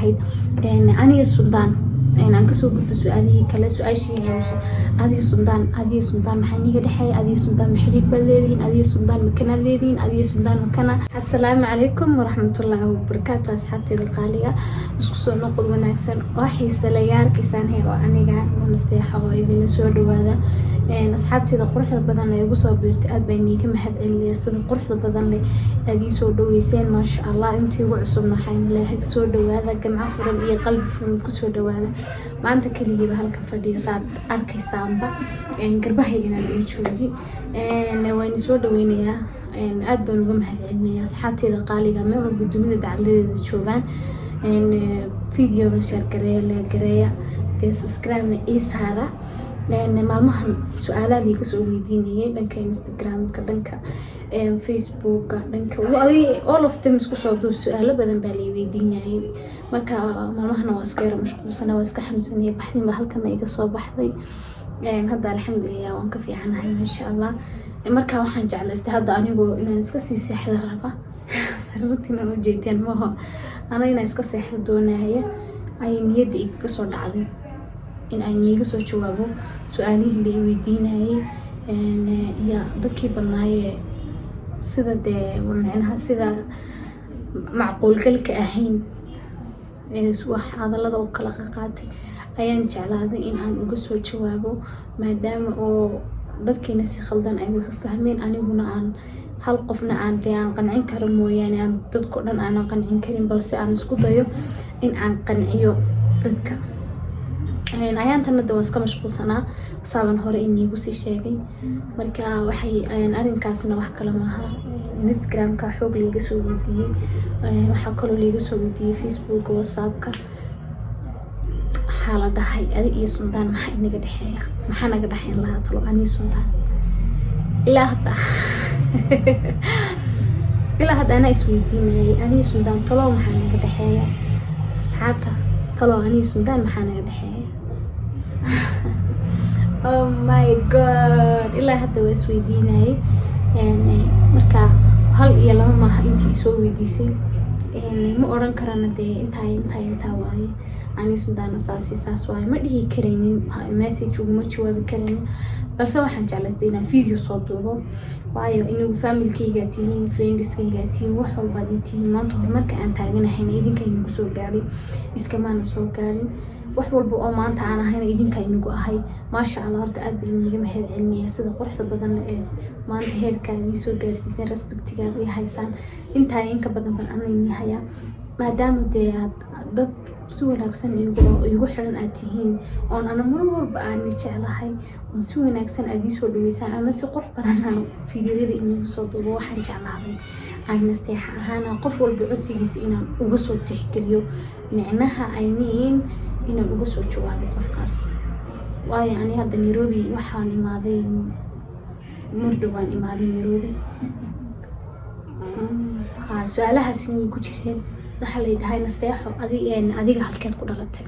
Ahayd aniga Suldaan aan kasoo gudbo su-aalihii kale. Su-aashii adiga Suldaan, adiga Suldaan maxaa niga dhexeeya? Adiga Suldaan ma xiriir baad leedihiin? Adiga Suldaan ma kanaad leedihiin? Adiga Suldaan ma kana? Assalaamu calaykum waraxmatullaahi wabarakaatu, asxaabteeda qaaliga. Isku soo noqod wanaagsan oo xiise leh. Arkaysaan he oo aniga oo Nasteexo oo idinla soo dhawaada. Asxaabteeda quruxda badan ee igu soo biirtay, aad baa iniiga mahad celinaya sida quruxda badan leh aad ii soo dhaweyseen, maasha Allah. Intii ugu cusubna waxaan leeyahay soo dhawaada, gamco furan iyo qalbi furan kusoo dhawaada. Maanta keligiiba halkan fadhiya, saad arkaysaanba, garbahaygana lama joogi. Waan soo dhaweynayaa, aad baan uga mahad celinayaa asxaabteeda qaaliga meel walba dunida dacaladeeda joogaan. Videoga share gareeya, like gareeya, dee subscribe-na ii saara. Maalmahan su-aalaha liiga soo weydiinayay dhanka Instagramka, dhanka Facebooka, dhanka all of them, isku soo duub, su-aalo badan baa lay weydiinayay. Marka maalmahana waa iska yara mashquulsana, waa iska xanuunsanaya, baxdin baa halkana iga soo baxday. Hadda alxamdulilah waan ka fiicanahay, maasha Allah. Marka waxaan jeclaystay hadda anigu inaan iska sii seexda raba, sariirtiina ujeediyaan maho, ana inaan iska seexda doonaya ayay niyadda igaga soo dhacday in aan iiga soo jawaabo su-aalihii la weydiinayay iyo dadkii badnaayee sida dee micnaha sida macquulgalka ahayn wax hadalada u kala qaqaatay ayaan jeclaaday in aan uga soo jawaabo, maadaama oo dadkiina si khaldan ay wax u fahmeen. Aniguna aan hal qofna aan dee aan qancin karo mooyaane, aan dadko dhan aanan qancin karin, balse aan isku dayo in aan qanciyo dadka. Ayaantan hadda waan iska mashquulsanaa, saaban hore iniigu sii sheegay. Marka waxay arrinkaasna wax kale maaha, Instagramka xoog liiga soo weydiiyey, waxaa kaloo liiga soo weydiiyey Facebooka, WhatsAppka. Waxaa la dhahay, adi iyo Suldaan maxaa inaga dhexeeya? Maxaa naga dhexeyn lahaa talo aniyo Suldaan? Ilaa hadda anaa isweydiinayay, aniyo Suldaan talo maxaa naga dhexeeya? Asxaabta, talo aniyo Suldaan maxaa naga dhexeeya? Oh my God, ilaa hadda waa isweydiinayay. Marka hal iyo laba maaha intii isoo weydiisay. Ma odhan karana dee intaa intaa intaa waaye, ani Suldaana saasi saas waaye ma dhihi karaynin, message uguma jawaabi karaynin, balse waxaan jeclaystay inaan video soo duubo, waayo inagu familkaygaa tihiin, friendskaygaa tihiin, wax walbaad ii tihiin. Maanta horumarka aan taaganahayna idinka inagu soo gaadhay, iskamaana soo gaadhin. Wax walba oo maanta aan ahayna idinka inagu ahay, maasha Allah. Horta aad baa iniiga mahad celinaya sida quruxda badan la ee maanta heerkaa ii soo gaarsiiseen, respectigaad ii haysaan. Intaa inka badan ban ana inii hayaa, maadaama dee aad dad si wanaagsan igu xiran aad tihiin, oon ana mar walba aan jeclahay, oon si wanaagsan aad iisoo dhaweysaan, ana si qurux badan aan fiidiyoyada inigu soo duubo. Waxaan jeclaaday aan nasteexa ahaana qof walba codsigiisa inaan uga soo tixgeliyo, micnaha I mean inaan uga soo jawaabo qofkaas, waayo ani hadda Nairobi waxaan imaaday mardhow baan imaaday Nairobi. Ha, su-aalahaasina way ku jireen. Waxaa la dhahay, Nasteexo, adiga halkeed ku dhalatay?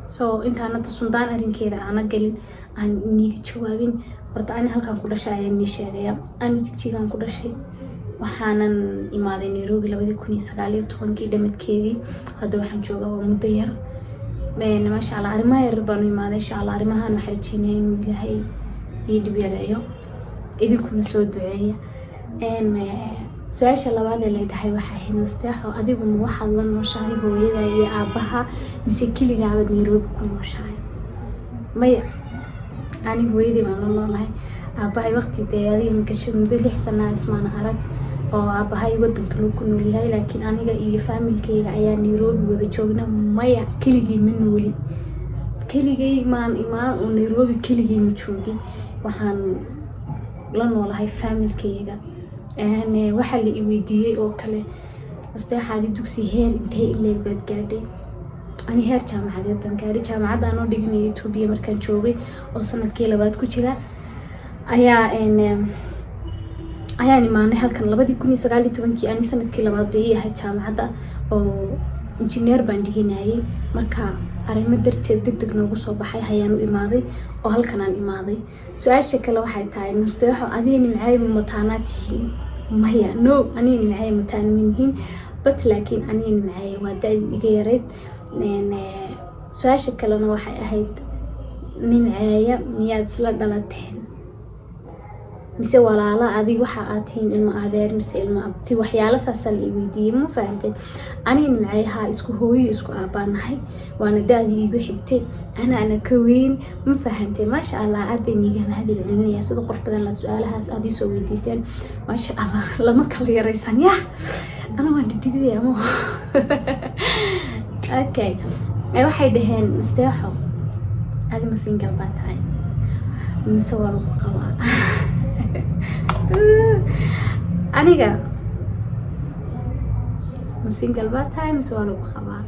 So intaan hadda Suldaan arrinkeeda aana gelin, aan iniiga jawaabin, horta ani halkaan ku dhashay ayaan nii sheegaya. Ani Jigjigaan ku dhashay, waxaanan imaaday Nairobi 2019-kii dhamadkeedii. Hadda waxaan joogaa waa muddo yar, maasha Allah. Arrimaha yaryar baanu imaaday, insha Allah. Arrimahan waxaan rajeynaya inuu Ilaahay ii dhib yareeyo, idinkuna soo duceeya. Su-aasha labaad ee la dhahay waxay ahayd, Nasteexo, adigu ma waxaad la nooshahay hooyada iyo aabaha mise keligaabaad Nairobi ku nooshahay? Maya, ani hooyadii baan la noolahay. Aabahay waqti dee adiga imika muddo 6 sanaa ismaana arag, oo aabahay wadanka loo ku noolyahay, laakiin aniga iyo familkeyga ayaa Nairobi wada joogna. Maya, keligay ma nooli, keligay maan imaan oo Nairobi keligay ma joogin, waxaan la noolahay familkeyga. Waxaa la i weydiiyey oo kale, Nasteexaadi dugsi heer intee ileeg baad gaadhay? Ani heer jaamacadeed baan gaadhay. Jaamacadda anoo dhiganayo Etoobiya markaan joogay oo sanadkii labaad ku jira ayaa ayaan imaanay halkan 2019-kii. Ani sanadkii labaad bay ii ahayd jaamacadda oo injineer baan dhiganayay. Marka arrimo darteed deg deg noogu soo baxay hayaan u imaaday oo halkan aan imaaday. Su-aasha kale waxay tahay, Nasteexo, adiga Nimcay mataanaa tihiin? Maya, no, aniga Nimcay mataana ma nihiin. But laakiin aniga Nimcaye waa da-dii iga yarayd. Su-aasha kalena waxay ahayd, Nimceeya miyaad isla dhalateen mise walaala adig waxa aad tihiin, ilmo adeer mise ilmo abti? Waxyaala saasaa la i weydiiyey, ma fahamteen? Aniga Nimceeyaha isku hooyo isku aabaanahay, waana da-dii igu xigtay, anaana ka weyn, ma fahamteen? Maasha Allah, aad bay niiga mahadin celinaya sida qurux badan laad su-aalahaas aad iisoo weydiiseen. Maasha Allah, lama kala yaraysan. Yah, ana waan dhidhidaya ma. Okay, waxay dhaheen, "Nasteexo, adi ma single baa tahay mise waa lagu qabaa?" Aniga ma single baa tahay mise waa lagu qabaa?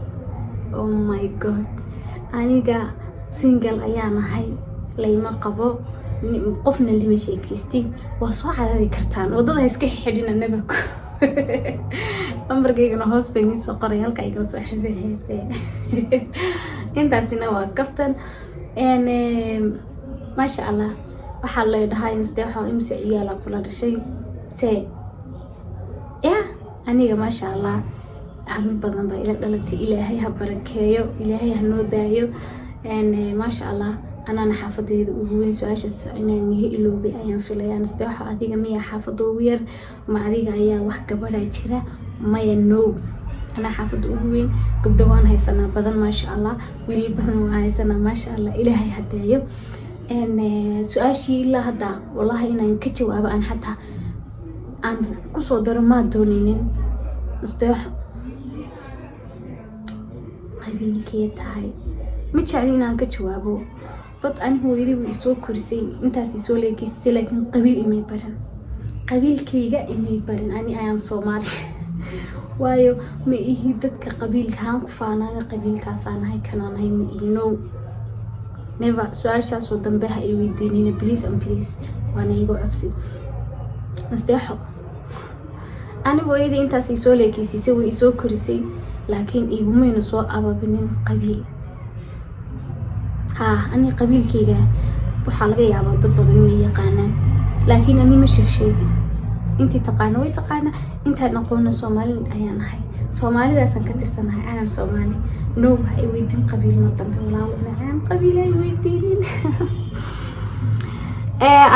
Oh my God, aniga single ayaa nahay, layma qabo, qofna lama sheekeystay. Waa soo carari kartaan, waddada ha iska xidhina nabako. Lambarkaygana hoos bay nii soo qoray, halka ay kala soo xidhiheedee. Intaasina waa kaftan. Maasha Allah, waxaa la dhahay, "Nasteexo, imse ciyaala kula dhashay?" Se ya aniga, maasha Allah, caruur badan baa ila dhalatay. Ilaahay ha barakeeyo, Ilaahay ha noo daayo. Maasha Allah, anaana xaafadeyda ugu weyn. Su-aashaas inaan iga iloobay ayaan filayaa. "Nasteexo, adiga miyaa xaafadda ugu yar, ma adiga ayaa wax gabadhaa jira?" Maya, no, anaa xaafadda ugu weyn. Gabdho waan haysanaa badan, maasha Allah, wiilal badan waan haysanaa, maasha Allah, Ilaahay ha daayo. Su-aashii ilaa hadda wallahi inaan ka jawaabo aan xataa aan kusoo daro maa dooneynin. "Nasteexo, qabiilkee tahay?" Ma jecli inaan ka jawaabo, but ani hooyadii way isoo korisay, intaas isoo leegeysisay, laakiin qabiil imay barin, qabiilkayga imay barin. Ani ayaan Soomaali, waayo ma ihi dadka qabiilkaan ku faanaada, qabiilkaasaan ahay, kanaan ahay, ma ihi. No, never. Su-aashaasoo dambe ha i weydiinina, please and please, waana iga codsi. Nasteexo, anigu hooyadii intaas isoo leekeysiisay, way isoo korisay, laakiin igumayna soo ababinin qabiil. Haa, ani qabiilkayga waxaa laga yaabaa dad badan inay yaqaanaan, laakiin ani ma sheeg sheegin. Intii taqaana way taqaana, intaan aqoona Soomaali ayaan ahay, Soomaalidaasaan ka tirsanahay. Am Soomaali. No, ha i weydiin qabiil mar dambe, walaalo macaan, qabiil ha i weydiinin.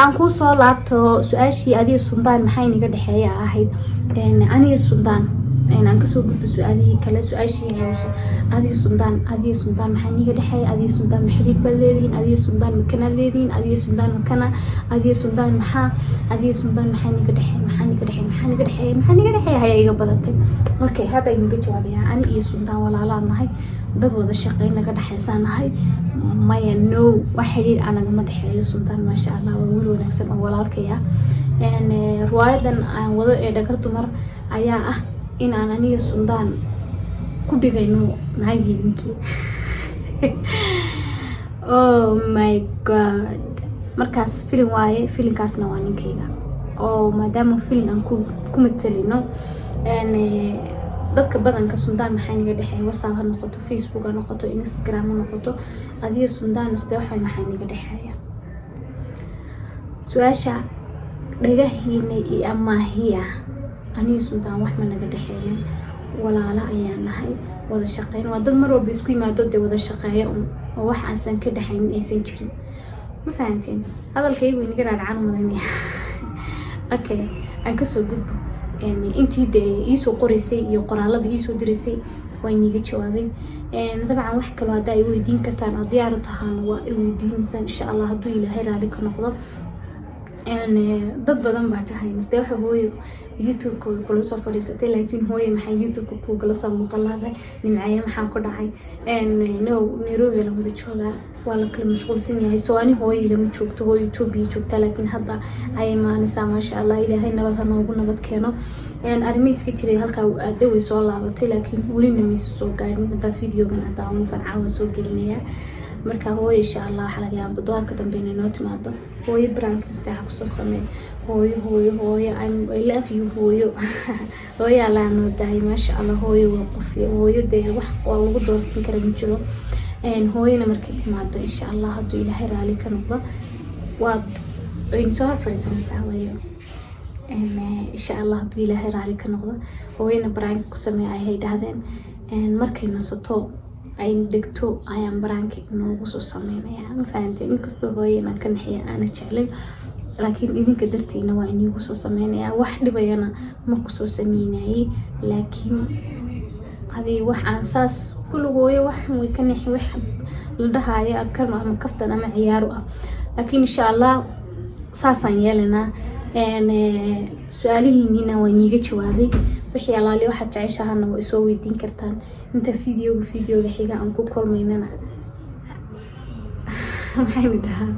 Aan kuu soo laabto su-aashii "Adiga Suldaan maxay niga dhexeeya" ahayd. Aniga Suldaan, aan kasoo gudbo su-aalihii kale. Su-aashii "Adiga Suldaan maxaa niga dhexeeya? Adiga Suldaan ma xiriir baad leedihiin? Adiga Suldaan ma kanaad leedihiin? Adiga Suldaan ma kana? Adiga Suldaan maxaa? Adiga Suldaan maxaa niga dhexeeya? Maxaa niga dhexeeya? Maxaa niga dhexeeya? Maxaa niga dhexeeya?" Ayaa iga badatay. Okay, hadda idinka jawaabaya. Ani iyo Suldaan walaalaa nahay, dad wada shaqeyn naga dhexeysaa nahay. Maya, no, wax xiriir anagama dhexeeyo. Suldaan, maasha Allah, waa wiil wanaagsan oo walaalkay ah. Riwaayadan aan wado ee Dhagar Dumar ayaa ah in aan aniga Suldaan ku dhigayno naagii ninkii. Oh my God, markaas filin waaye, filinkaasna waa ninkayga oo maadaama filin aan ku matalino. Dadka badanka "Suldaan maxay naga dhexeeya?" WhatsApp ha noqoto, Facebook ha noqoto, Instagram ha noqoto, "Adiga Suldaan, Nasteexo, maxay naga dhexeeya?" Su-aasha dhagahiina iyo amaahiya, aniga Suldaan wax ma naga dhexeeyan, walaalo ayaan nahay, wada shaqeyn. Waa dad mar walba isku yimaado dee, wada shaqeeyo oo wax aansan ka dhexaynin aysan jirin, ma fahanteen? Hadalkaygu inaga raadcaan malaynaya. Okay, aan kasoo gudbo. Intii dee iisoo qoraysay iyo qoraalada iisoo diraysay waa iniga jawaabay. Dabcan wax kaloo haddaa i weydiin kartaan oo diyaar u tahaan, waa i weydiineysaan, insha Allah, hadduu Ilaahay raali ka noqdo. Dad badan baa dhahay, "Nasteexo, hooyo YouTube-ka way kula soo fadhiisatay, laakiin hooyo maxay YouTube-ka kuugala soo muuqan lahday? Nimcaye maxaa ku dhacay?" No, Nairobi la wada joogaa, waa la kala mashquulsan yahay, soo ani hooyo ilama joogto, hooyo Etoobiya joogtaa, laakiin hadda ayay imaanaysaa, maasha Allah, Ilaahay nabad ha noogu nabad keeno. Arrimo iska jiray halkaa aada way soo laabatay, laakiin welina maysa soo gaadhin. Haddaa videogan aad daawanaysan, caawa soo gelinayaa. Marka hooyo, insha Allah, waxaa laga yaaba toddobaadka dambe inay noo timaado. Hooyo, prank Nasteexa kusoo samee. Hooyo, hooyo, hooyo, I love you, hooyo. Hooyo, Allah noo daayay, maasha Allah. Hooyo waa qof, hooyo dee wax waa lagu doorsan kara ma jiro. Hooyana markay timaado, insha Allah, hadduu Ilaahay raali ka noqdo, waad wayna soo hor fadhiisanaysaa. Waayo Insha Allah, hadduu Ilaahay raali ka noqdo, hooyana prank ku sameeya ayay dhahdeen. Markay nasato, ay degto, ayaan prank inoogu soo sameynaya. Ma fahanteen? Inkastoo hooyo inaan ka naxiya aana jeclin, laakiin idinka dartiina waa iniigu soo sameynaya. Wax dhibayana ma kusoo sameynayay, laakiin adii wax aan saas kulligooyo wax way ka nixi, wax la dhahayo kan ama kaftan ama ciyaaro ah. Laakiin insha Allah saasaan yeelanaa. Su-aalihiinina waa iniiga jawaabay. Wixii alaali waxaad jeceshahana waa isoo weydiin kartaan. Inta videoga xiga aan ku kulmaynana, maxayna dhahaa?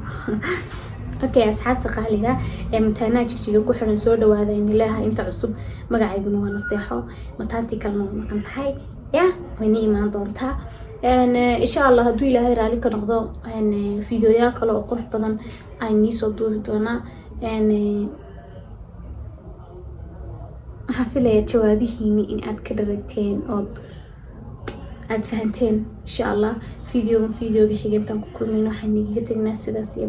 Okay, asxaabta qaaliga ee Mataanaha Jigjiga ku xiran, soo dhawaada inileha. Inta cusub, magacayguna waa Nasteexo. Mataantii kalena waa maqan tahay, ya wayna imaan doontaa insha Allah. Hadduu Ilaahay raali ka noqdo, videoyaal kale oo qurux badan aan niisoo duubi doonaa. Waxaan filayaa jawaabihiini in aad ka dharagteen ood aada fahanteen. Insha Allah, videoga xiga intaan ku kulmayno, waxaan igaga tegnaa sidaas iyo.